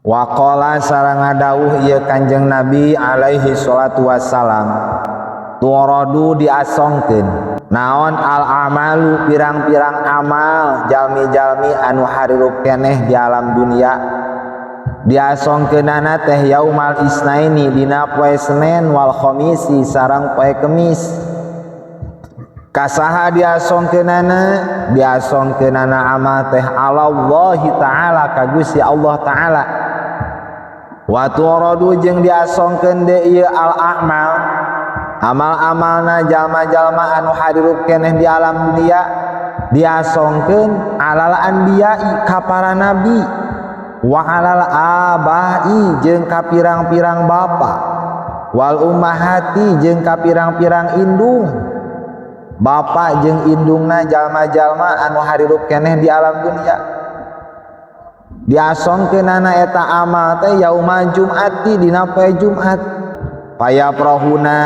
Waqala sareng ngadawuh ieu Kanjeng Nabi alaihi salatu wassalam, tu'radu diasongkeun naon al amalu pirang-pirang amal jalmi-jalmi anu harirup keneh di alam dunia, diasongkeunana teh yaumal isnaini dina poe Senin, wal khamisi sareng poe Kemis. Kasaha diasongkeunana? Diasongkeunana amal teh alallahi ta'ala ka Gusti Allah ta'ala. Wa tu'radu jeung diasongkeun deui ieu al a'mal amal-amalna jalma-jalma anu harirup keneh di alam dunia, diasongkeun alal anbiya'i ka para nabi, wa alal abai jeung ka pirang-pirang bapa, wal ummahati jeung ka pirang-pirang indung. Bapa jeung indungna jalma-jalma anu harirup keneh di alam dunia diasongkeunana eta amal teh yaumal jum'ati dina poe Jumat. Payaprahuna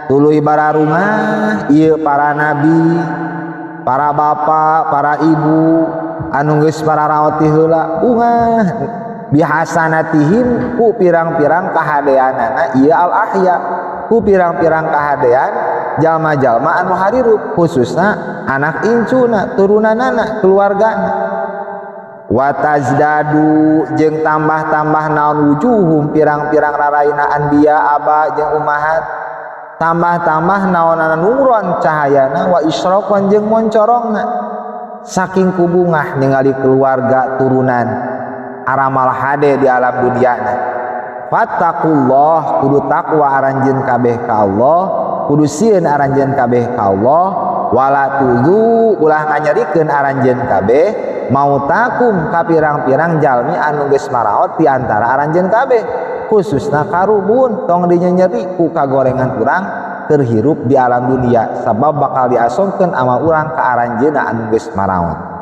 tuluy bararungah ieu para nabi, para bapa, para ibu anu geus pararaot ti heula, bungah bihasanatihim ku pirang-pirang kahadeanana ieu al ahya, ku pirang-pirang kahadean jalma-jalma anu harirup, khususna anak incuna, turunanana, keluargana. Watazdadu jeung tambah-tambah naon wujuhum pirang-pirang raraina anbiya, aba jeung ummahat, tambah-tambah naonana nuron cahayana, wa isyraqan jeung moncorongna, saking kubungah ningali keluarga turunan aramal hade di alam duniana. Fattaqullah, kudu takwa aranjeun kabeh ka Allah, kudu sieun aranjeun kabeh ka Allah. Wala tuzu, ulah nganyerikeun aranjeun kabeh, mautakum ka pirang-pirang jalmi anu geus maraot di antara aranjeun kabeh, khususna karubun, tong dinyenyeri ku kagorengan urang keur hirup di alam dunia, sabab bakal diasongkeun amal urang ka aranjeunna anu geus maraot.